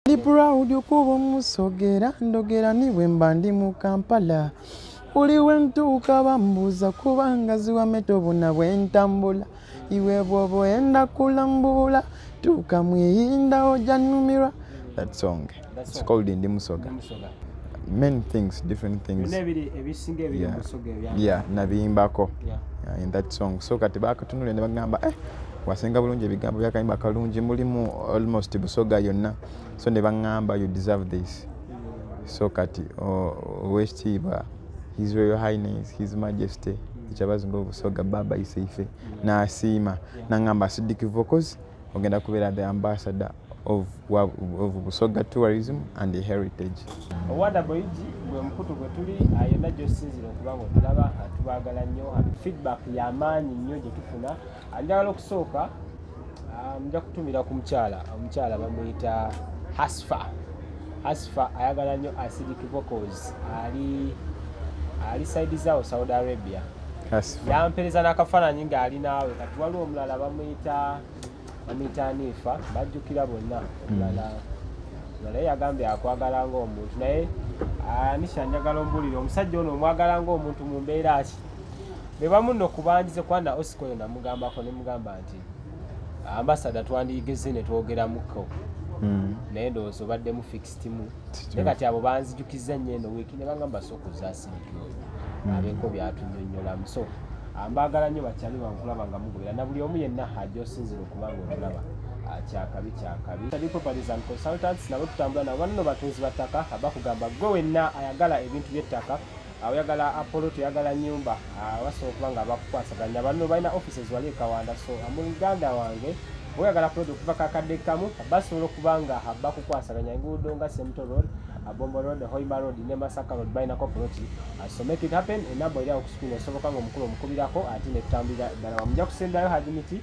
Ndi proud okuba Omusoga era ndogera ni bwe mba ndi mu Kampala. Buli we ntuuka bambuuza kubanga ziwame tobona bwe ntambula. Iwe bw'oba oyenda kulambula tuuka mwiyinda ojja numirwa. That song. That It's song. called Ndi Musoga. Musoga. Many things, different things. Byonna ebiri ebisinga ebiri mu Busoga ebya Yeah, nabiyimbako. In that song. So kati bakatunula ne bagamba, eh, wasenga bulungi ebigambo byakayimba kalungi, mulimu almost Busoga yonna. So ne baŋŋamba, "You deserve this." So kati Owekitiibwa His Royal Highness His Majesty Kyabazinga Obusoga Baba Iseife n'asiima n'aŋŋamba, "Acidic Vocals, ogenda kubeera the ambassador of Busoga tourism and the heritage." Owanda Boyigi gwe mukutu gwe tuli yonna gy'osinzira okuba nga otulaba. Tubaagala nnyo. Feedback y'amaanyi nnyo gye tufuna. Njagala okusooka nja kutumira ku mukyala. Omukyala bamuyita Hasfa. Hasfa ayagala nnyo Acidic Vocals. Ali side zaawo Saudi Arabia. Hasfa. Yampereza n'akafaananyi ng'ali naawe. Kati waliwo omulala bamuyita Anifa, bajjukira bonna. Omulala naye yagambye akwagala ng'omuntu, naye Anisha, njagala ombuulire, omusajja ono omwagala ng'omuntu mu mbeera ki? Be bamu nno kubanjize kubanga Oscar oyo namugambako ne mugamba nti ambassador twandigeze ne twogeramuko, naye ndowooza obaddemu fixed mu. Naye kati abo banzijukiza nnyo eno wiiki ne bagamba sooka ozaasirike abeeko byatunyonnyolamu. So mbaagala nnyo bakyali bange okulaba nga mugobera na buli omu yenna ajja osinzira okuba nga otulaba. Kyakabi kyakabi. Study Properties and Consultants nabo tutambula nabo. Banno batunzi ba ttaka. Bakugamba gwe wenna ayagala ebintu by'ettaka, oyagala apolo, toyagala nyumba, basobola okuba nga bakukwasaganya. Banno balina offices wali e Kawanda. So muganda wange, oyagala plot okuva kakadde kamu, basobola okuba nga bakukwasaganya. Enguudo nga Semuto Road, Bombo Road, Hoima Road ne Masaka Road balinako ploti. So make it happen. Enamba eri awo ku screen, osoboka nga omukulu omukubirako ate netutambulira ddala wamu. Nja kusembayo Haji Miti,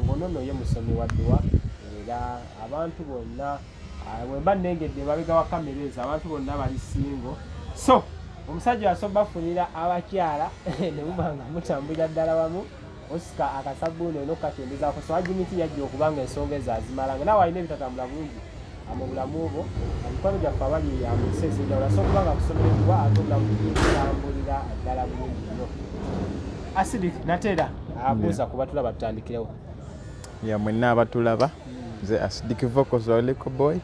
ng'ono nno ye musomi wa dduwa era abantu bonna, bwe mba nnengedde emabega wa kamera ezo, abantu bonna bali single, so omusajja asobola bafunira abakyala ne muba nga mutambulira ddala wamu. Osika akasabbuuni olina okukakendezaako. So Haji Miti yajja okuba nga ensonga ezo azimala, nga naawe alina ebitatambula bulungi mu bulamu bwo. Mikwano gyaffe abali mu nsi ez'enjawulo, asobola okuba nga akusomereddwa ate obulamu butambulira ddala bulungi nnyo. Acidic, nateera abuuza ku batulaba, tutandikirewo. Ya, mwenna abatulaba, nze Acidic Vocals wa Little Boy.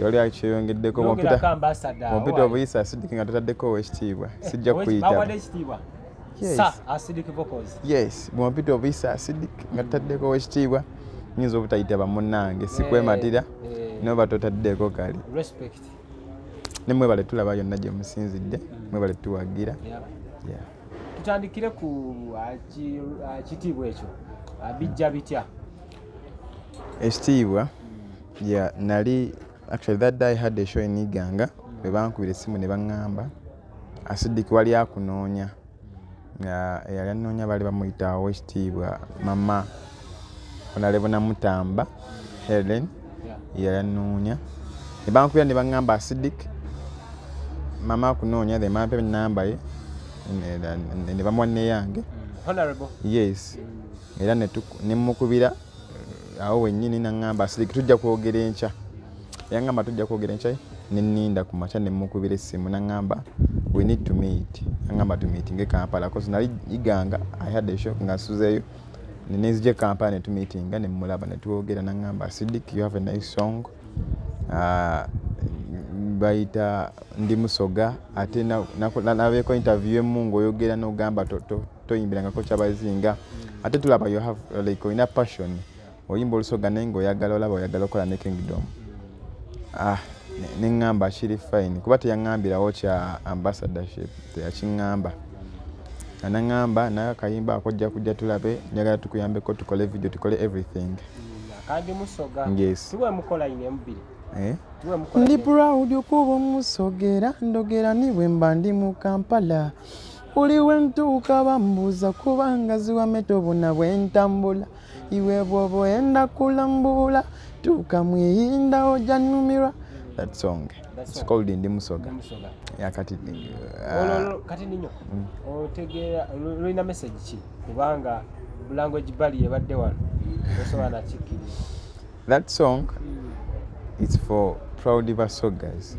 Oli akyeyongeddeko. Yongerako ambassador. Bwompita obuyisa Acidic nga totaddeko owekitiibwa, sijja kukuyitaba. Bawadde ekitiibwa. Yes. Sa Acidic Vocals. Yes, bwompita obuyisa Acidic nga totaddeko owekitiibwa, nyinza obutayitaba munnange, sikwematira. Noba totaddeko kali. Respect. Ne mwebale tulaba yonna gye musinzidde, mwebale tuwagira. Yeah. Tutandikire ku kitiibwa ekyo. Bijja bitya? Ekitiibwa, yeah, nali actually that day I had a show in Iganga, bwe bankubira essimu ne baŋŋamba, "Acidic, wali akunoonya." Nga eyali anoonya baali bamuyita Owekitiibwa Mama Honorable Namutamba Helen. Yali anoonya ne bankubira ne baŋŋamba, "Acidic, mama akunoonya." Then bampa enamba ye ne bamuwa neyange. Honorable. Yes, era ne mukubira awo wennyini, naŋŋamba, "Acidic, tujja kwogera enkya." Yaŋŋamba tujja kwogera enkya, ne nninda ku makya ne mukubira essimu, naŋŋamba, "We need to meet." Naŋŋamba tumeetinge Kampala, 'cause nali Iganga, I had a show nga nsuzeeyo, nenzija e Kampala ne tumeetinga ne mulaba ne twogera. Naŋŋamba, "Acidic, you have a nice song, bayita Ndi Musoga, ate nabeeko interview emu ng'oyogera n'ogamba toyimbirangako Kyabazinga, ate tulaba you have like olina passion, oyimba Olusoga naye ng'oyagala olaba oyagala okukola ne Kingdom." Ah, neŋŋamba kiri fine, kuba teyaŋŋambirawo kya ambassadorship, teyakiŋŋamba. Naŋŋamba naye akayimba ako ojja kujja tulabe, njagala tukuyambeko tukole video, tukole everything. Kandi Musoga. Yes. Tuwe mukola ine emubiri. Eh? Tuwe mukola. Ndi proud okuba Omusoga era ndogera ni bwe mba ndi mu Kampala. Buli we ntuuka bambuuza kubanga ziwame tobona bwe ntambula. Iwe bw'oba oyenda kulambula tuuka mwiyinda ojja numirwa. That song. That It's song. called Ndi Musoga. Ndi Musoga. Yeah, kati Olwo kati ninyo otegeera lulina message ki? Kubanga language barrier ebadde wano, tosobola nakikkiriza. That song is for proud Basogas.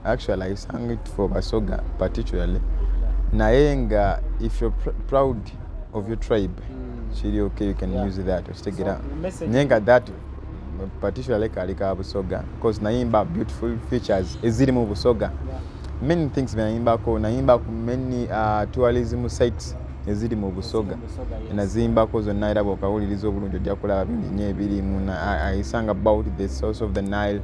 Actually, I sang it for Basoga particularly. Naye nga if you're proud of your tribe, kiri okay, you can use that. Okitegeera? So, message- Naye nga that particularly kali ka Busoga because nayimba beautiful features eziri mu Busoga. Many things byenayimbako, nayimba ku many tourism sites eziri mu Busoga. Eziri mu Busoga, yes. Nazimbako zonna, era bw'okawuliriza obulungi ojja kulaba bingi nnyo ebirimu. I sang about the source of the Nile,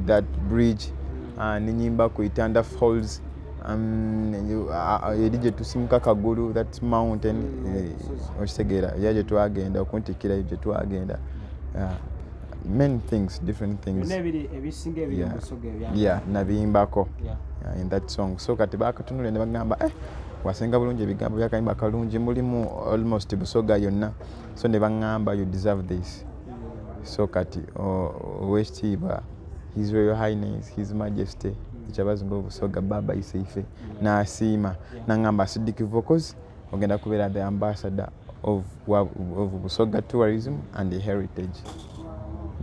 that bridge, nenyimba ku Itanda Falls, eri gye tusimuka Kagulu, that mountain, okitegeera, era gye twagenda okuntikkirayo gye twagenda. Many things, different things. Byonna ebiri ebisinga ebiri mu Busoga ebya Yeah, nabiyimbako in that song. So kati bakatunulira ne bagamba, eh, wasenga bulungi ebigambo byakayimba kalungi, mulimu almost Busoga yonna. So ne baŋŋamba, you deserve this. So kati owekitiibwa His Royal Highness, His Majesty Kyabazinga Obusoga Baba Iseife n'asiima n'aŋŋamba, Acidic Vocals, ogenda kubeera the ambassador of Busoga tourism and the heritage.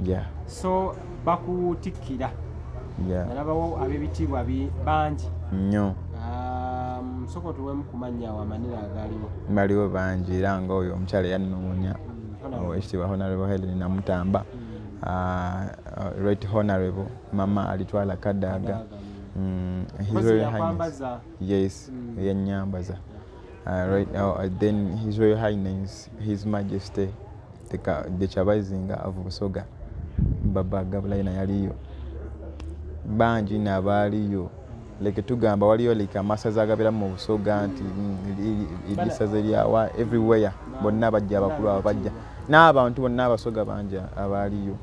Yeah. So bakutikkira, nalabawo ab'ebitiibwa bangi. Nnyo. Sooka otuweemu ku mannya awo amanene agaaliwo. Baliwo bangi, era nga oyo omukyala eyannoonya, owekitiibwa Honorable Helen Namutamba, Right Honorable Mama Alitwala Kadaga. Kadaga. His Mpozi Royal Highness. yakwambaza. Yes, yanyambaza. Right now, then His Royal Highness, His Majesty the Kyabazinga of Busoga Baba Gabulaina yaliyo. Bangi n'abaaliyo. Like tugamba waliyo like amasaza agabeera mu Busoga nti erisaza eryawa everywhere, bonna bajja, abakulu abo bajja n'abantu bonna Abasoga bangi abaaliyo.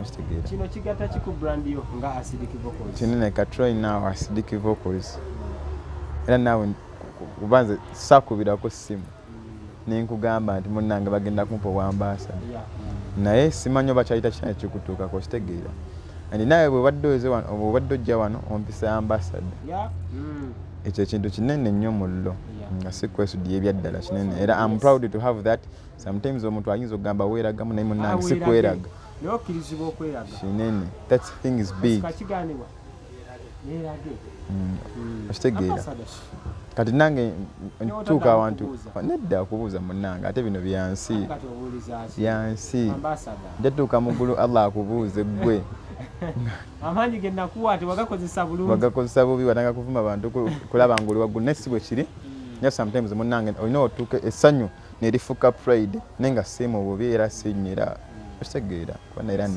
Okitegeera? Kino kigatta ki ku brand yo nga Acidic Vocals? Kinene. Kati now Acidic Vocals, era naawe kuba nze sakubirako ssimu nenkugamba nti munnange bagenda kumpa obwambasada, naye simanyi oba kyayita kina kikutuukako. Okitegeera? And naawe bwebadde oze wano, bwobadde ojja wano ompisa ambassador. Ekyo ekintu kinene nnyo mu llo, nga si kwesudiya, ebyaddala kinene, era am proud to have that. Sometimes omuntu ayinza okugamba weeragamu, naye munnange si Ah, weerage. kweraga. Naye okkirizibwa okweraga. Kinene, that thing is big. Kakigaanibwa yeerage. Okitegeera? Ambassador. Kati nange ntuuka otaddamu awantu kubuuza. Nedda kubuuza munnange, ate bino byansi. Kati obuuliza ki? Byansi. Ambassador. Njatuuka mu ggulu, Allah akubuuze ggwe. Amaanyi ge nakuwa tewagakozesa bulungi. Wagakozesa bubi, watanga kuvuma bantu kulaba nga oli waggulu, naye si bwe kiri. Naye sometimes munnange olina otuuka essanyu nerifuuka pride, naye nga si mu bubi, era si nnyo, era okitegeera, kuba era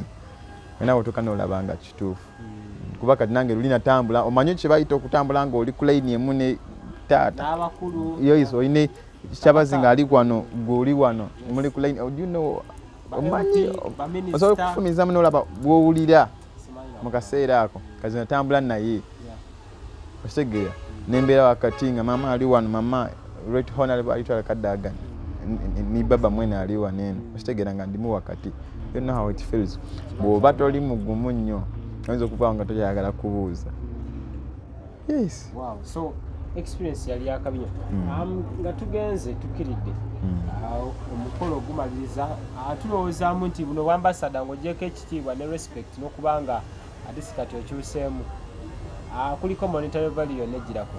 olina otuuka n'olaba nga kituufu. Kuba kati nange luli natambula, omanyi kye bayita okutambula ng'oli ku layini emu ne taata n'abakulu. Yes, olina Kyabazinga ali wano, gwe oli wano, muli ku layini, you know, Ba omanyi MP, ba minister. osobola okufumizamu n'olaba bw'owulira Simanyi mu kaseera ako. Kazi natambula naye, okitegeera, nembeera wakati nga mama ali wano, mama Right Honorable Alitwala Kadaga ni baba mwene ali wano eno, okitegeera, nga ndimu wakati. You know how it feels. Bw'oba toli mugumu nnyo, oyinza okuvaawo nga tokyayagala kubuuza. Yes. Wow. So experience yali yakabi nnyo. Nga tugenze tukiridde, omukolo ogumaliriza, tulowoozaamu nti buno bwambasada ng'ogyeko ekitiibwa ne respect n'okuba nga ate si kati okyuseemu, kuliko monetary value yonna egirako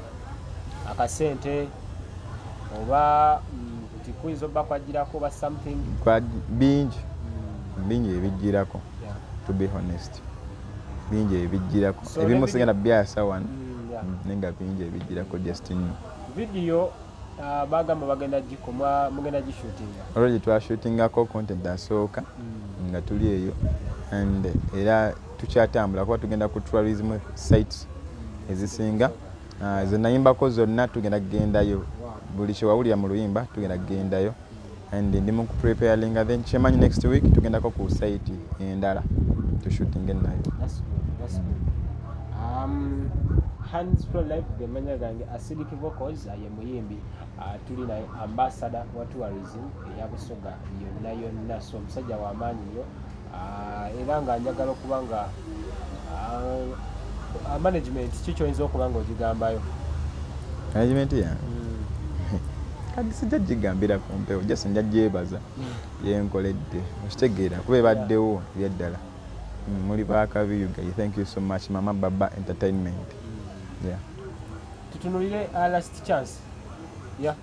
akasente oba nti kuyinza obba kwagirako oba something? Bingi bingi ebijjirako. To be honest, bingi ebijjirako. So, ebimu sigenda byasa wano. Naye nga bingi ebijjirako, just nno. Video, bagamba bagenda gikoma, mugenda gishootinga? Already twashootingako content asooka nga tuli eyo, and era tukyatambula kuba tugenda ku tourism sites ezisinga. Ze nayimbako zonna tugenda kugendayo. Buli kyewawulira mu luyimba tugenda kugendayo, and ndi mu kupreparinga. Then kyemanyi, next week tugendako ku site endala tushootinge nayo. That's good, that's good. Hands Pro Life ge mannya gange. Acidic Vocals ye muyimbi, tuli naye, ambassador wa tourism eya Busoga yonna yonna. So omusajja w'amaanyi nnyo, era nga njagala okuba nga management ki kyoyinza okuba nga ogigambayo? Management yange? Kati sijja gigambira ku mpewo, just nja gyebaza yenkoledde, okitegeera, kuba ebaddewo ebyaddala. Muli bakabi, you guys. Thank you so much, Mama Baba Entertainment, yeah. Tutunulire Last Chance ya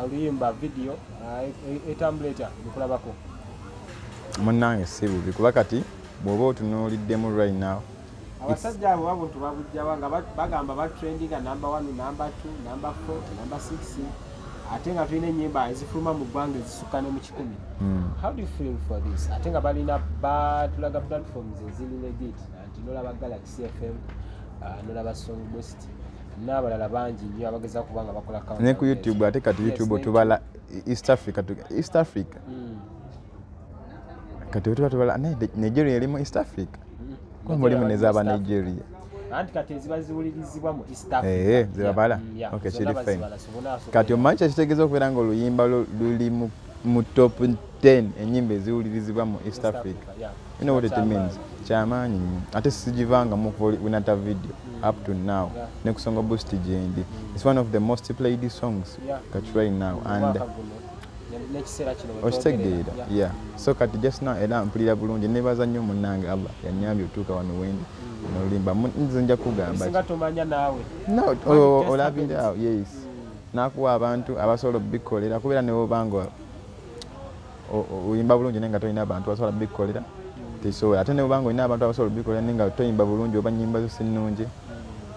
oluyimba, video etambula etya mukulabako? Munnange, si bubi, kuba kati bw'oba otunuuliddemu right now, Abasajja abo babuntu babujjawa nga bagamba batrendinga number one, number two, number four, number six, ate nga tulina ennyimba ezifuluma mu ggwanga ezisukka ne mu 100? How do you feel for this, ate nga balina batulaga platforms eziri legit, nti nolaba Galaxy FM, nolaba Song Boost n'abalala bangi nnyo abageza kuba nga bakola Ne ku YouTube ate kati. YouTube tubala East Africa, East Africa. Kati wetuba tubala, naye Nigeria erimu East Africa? Kuba mulimu nezaba Nigeria. Anti kati eziba ziwulirizibwa mu East Africa. Eh, zibabala. Okay, Zonna kiri fine. bazibala, so bonna asooka. Kati omanyi kyekitegeeza okubeera nga oluyimba lwo luli mu top 10 enyimba eziwulirizibwa mu East Africa? You know what it means? Kyamaanyi nnyo. Ate sigivangamu kuva winata video up to now. Ne ku Song Boost gyendi, it's one of the most played songs kati right now and Omwaka guno n'ekiseera kino we okitegeera? twogerera. Yeah, so kati just now era mpulira bulungi, nebaza nnyo munnange Allah yanyambye otuuka wano wendi noluyimba. Nze nja kugamba Ebisinga tomanya naawe. No, Just happens. olabira awo, yes, nakuwa abantu abasobola obikolera, kubeera newobanga oyimba bulungi naye nga tolina abantu basobola bikolera, tekisobola. Ate newobanga olina abantu abasobola obikolera naye nga toyimba bulungi oba nyimba zo si nnungi,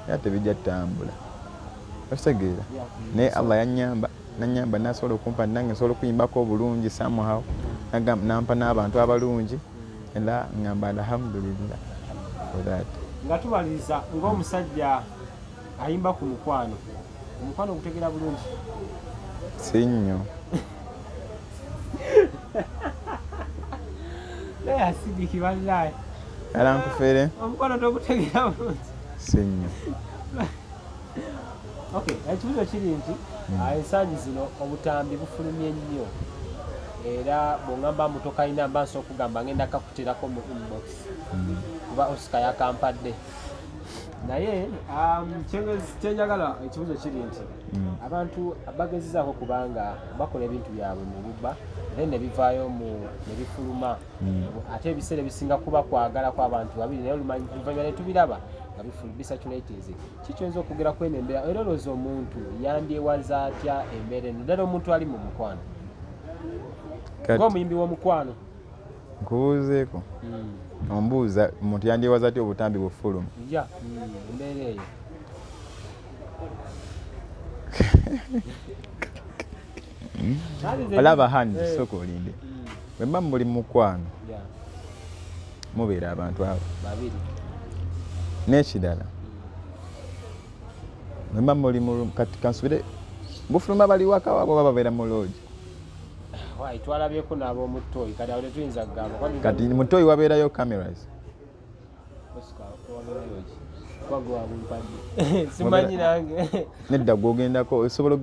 era tebijja ttambula, okitegeera? Naye Allah yanyamba, nanyamba nasobola okumpa nange nsobola okuyimbako obulungi somehow. Nampa n'abantu abalungi, era ngamba alhamdulillah for that. Nga tumaliriza, ng'omusajja ayimba ku mukwano, omukwano ogutegera bulungi? Si nnyo. Naye asidiki wallahi. Ala nkufere. Omukwano togutegera bulungi? Si nnyo. Okay, ekibuzo kiri nti ensangi zino obutambi bufulumye nnyo, era bw'oŋŋamba mbu tokalina, mba nsobola okugamba ngenda kakuteerako mu inbox, kuba Oscar yakampadde. Naye kyenjagala, ekibuzo kiri nti abantu bagezezaako kubanga bakola ebintu byabwe mu bubba, then ne bivaayo mu ne bifuluma. Ate ebiseera ebisinga kuba kwagala kw'abantu babiri, naye oluvannyuma ne tubiraba nga bisaturatinze. Ki kyoyinza okwogera ku eno embeera, era olowooza omuntu yandyewaza atya embeera eno, ddala omuntu ali mu mukwano, Kati ng'omuyimbi w'omukwano? Nkubuuzeeko, ombuuza omuntu yandyewaza atya obutambi bufuluma? Ya, embeera eyo. Olaba hand, Eh. sooka olinde. Bwe mba muli mukwano, mubeera abantu abo Babiri. N'ekirala, bwe mba muli mu room, kati kansubire bufuluma bali waka waabwe oba babeera mu lodge? Wai, twalabyeko n'ab'omutoyi, kati awo tetuyinza kugamba. Kati mutoyi wabeerayo cameras? Oscar, wabeerayo ki? Kuba gwe wabumpadde, simanyi nange. Nedda, gwogendako osobola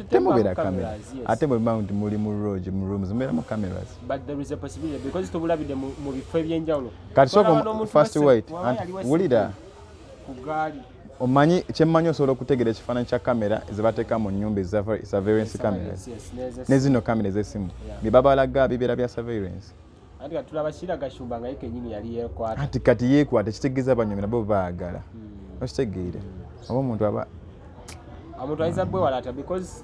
temubeera camera. Cameras, yes. Ate bwe mba nti muli mu lodge, mu rooms mubeeramu cameras? But there is a possibility because tubulabidde mu bifo ebyenjawulo. Kati sooka Twalaba n'omuntu first wait, waba anti yali wulira. ku gaali. Omanyi kyemmanyi, osobola okutegeera ekifaananyi kya kamera zebateeka mu nyumba eza surveillance cameras Yes, ne zino kamera ez'essimu. Bye babalaga bibeera bya surveillance. Anti kati tulaba Shira Gashumba nga ye kennyini yali yeekwata. Anti kati yeekwata, kitegeeza abanyumi nabo baagala, okitegeera? Oba omuntu aba Omuntu ayinza bwewala atya because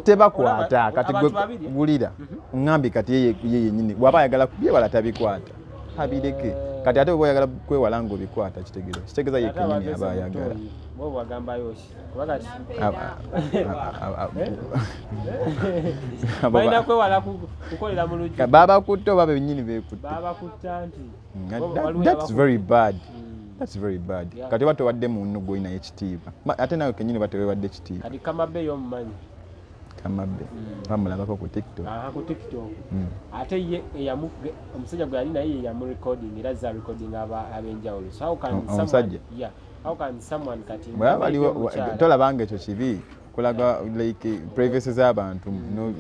Tebakwata. Olaba, Kati abantu gwe babiri. wulira, ŋŋambye kati ye yennyini bw'aba ayagala kubyewala tabikwata, abireke. Kati ate bw'oba oyagala kwewala ng'obikwata, kitegeeza ye Ate kennyini abagezi aba ayagala. mutoyi, bo bagambayo ki? Kuba kati balina kwewala kukolera mu lujjudde. Babakutte oba bennyini beekutte? Babakutta nti That's very bad. That's very bad. Kati oba towadde munno gwolinayo ekitiibwa, ate nawe kennyini oba tewewadde ekitiibwa. Kati Kamabe y'omumanyi? Kamabe bamulabako ku TikTok. Aha, ku TikTok. Ate ye omusajja gwe yali naye ye yamu recording, era za recording ab'enjawulo. So how can Omusajja? someone, yeah, how can someone kati Bwaba baliwo omukyala- tolabanga ekyo kibi kulaga like privacy z'abantu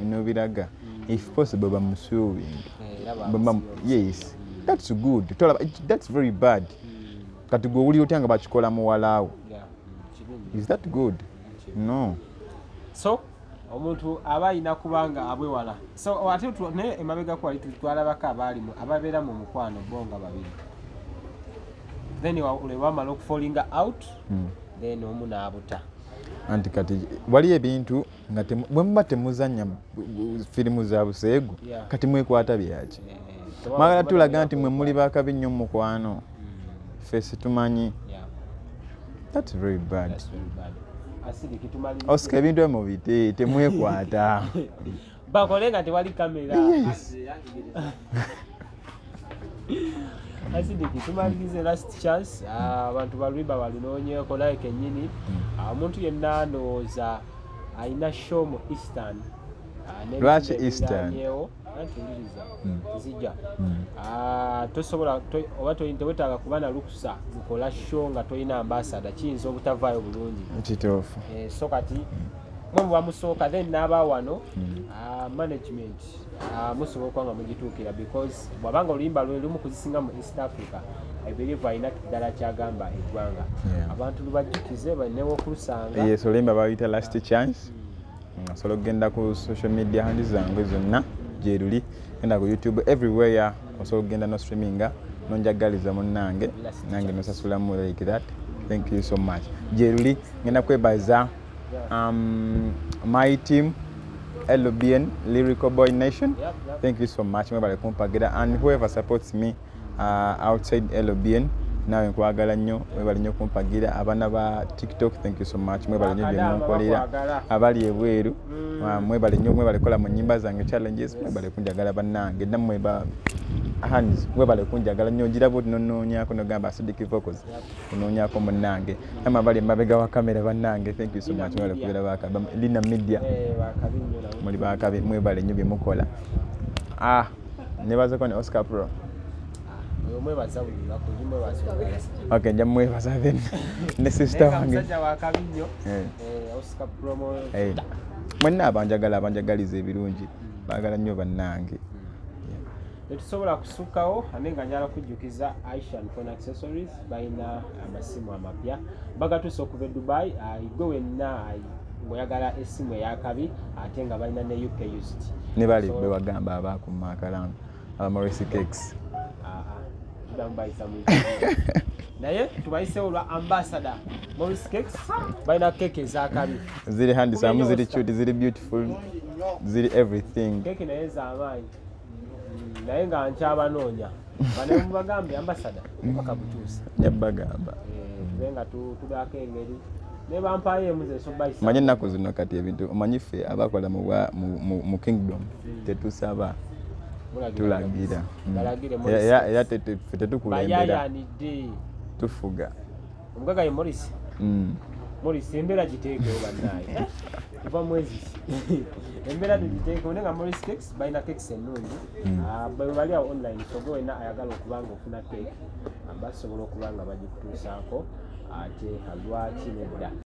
nobiraga? If possible bamusuing. Eh, era Yes, that's good. Tolaba, that's very bad. Kati gwe owulira otya nga bakikola muwalaawo? Yeah, kibi nnyo. Is that good? No. So Omuntu aba alina kubanga abwewala. So ate naye emabegako wali twalabako abaalimu ababeera mu mukwano bo nga babiri, then lwe bamala okufallinga out, then omu n'abuta. Anti kati waliyo ebintu nga bwe muba temuzannya firimu za buseegu, kati mwekwata byaki? Eh, Mwagala tulaga nti mwe muli bakabi nnyo mu mukwano, ffe situmanyi. That's very bad. That's very bad. Acidic, tumalirize. Oscar, ebintu ebyo mubite, temwekwata. Bakole nga tewali kamera. Yes. Acidic, tumalirize. Last chance. Ah, abantu balwimba balunoonyeeko naye kennyini. Ah, omuntu yenna ndowooza alina show mu Eastern. Ah, n'ebitundu Lwaki Eastern? ebiriranyeewo. Anti wuliriza, nzija. Ah, tosobola oba tewetaaga kuba na lukusa lukola show nga tolina ambassador, kiyinza obutavaayo bulungi. Kituufu. Eh, so kati mwe muba musooka, then n'aba wano, ah, management, ah, musobola okuba nga mugituukira, because bw'abanga oluyimba lwe lumu kuzisinga mu East Africa, I believe alina ddala kyagamba eggwanga. Abantu lubajjukize banewo okulusanga. Yes, oluyimba bayita Last Chance. Osobola okugenda ku social media handles zange zonna gyeruli, genda ku YouTube, everywhere osobola okugenda no streaminga nonjagaliza munnange Last nange Chance. nosasulamu like that. Thank you so much. Gyeruli ngenda kwebaza my team, LBN, Lyrical Boy Nation. Thank you so much, mwebale kumpagira, and whoever supports me outside LBN, nawe nkwagala nnyo, mwebale nnyo kumpagira. Abaana ba TikTok, thank you so much, mwebale nnyo bye Bakadaama munkolera. bakwagala. Abali ebweru, mwebale nnyo, mwebale kola mu nnyimba zange challenges, mwebale kunjagala bannange, nammwe ba hands, mwebale kunjagala nnyo. Ogiraba oti nonoonyako nogamba Acidic Vocals, onoonyako munnange. Namwe abali emabega wa kamera bannange, thank you so Lina much, mwebale Media. kubeera Lina Media. Eh, bakabi nnyo nabo. Muli bakabi, mwebale nnyo byemukola. Ah, nebazako ne Oscar Pro. Ah, oyo mwebaza buli lunaku, ndi mwebaza olulala. Okay, nja mwebaza then ne sister Naye nga wange. musajja wakabi nnyo. Eh. Eh, Oscar Promo. Eh, mwenna abanjagala, abanjagaliza ebirungi, baagala nnyo bannange. Tetusobola kusukkawo, ate nga njala kujjukiza Aishan Phone Accessories balina amasimu amapya bagatuuse okuva e Dubai. Ah, gwe wenna, ah, ng'oyagala essimu eyakabi, ate nga balina ne UK used. Ne bali So- be bagamba abakuma akalango aba Maurice Cakes. Ah, ah, tuddamu bayisa mu naye tubayisewo olwa ambassador Maurice Cakes, balina keeke ezakabi. Ziri handsome, Kumenya ziri Oscar. cute, ziri beautiful, ziri everything. Keeke naye z'amaanyi. Naye nga nkyabanoonya bane mubagambe ambassador bakabutuusa. Nja bagamba. Eh, tube nga tubaako engeri ne bampayo emu ze sobayisa. Omanyi ennaku zino kati ebintu, omanyi ffe abakola mu kingdom tetusaba, tulagira. Balagire. Era ffe tetukulembera, Bayayanidde. tufuga. Omugaga ye Morris. Morris, embeera giteekewo bannaye, kuva mwezi ki embeera tugiteekewo, naye nga Morris Cakes balina cakes ennungi. Ah, bwe bali awo online, so gwe wenna ayagala okuba nga ofuna cake, ah, basobola okuba nga bagikutuusaako, ate lwaki nedda.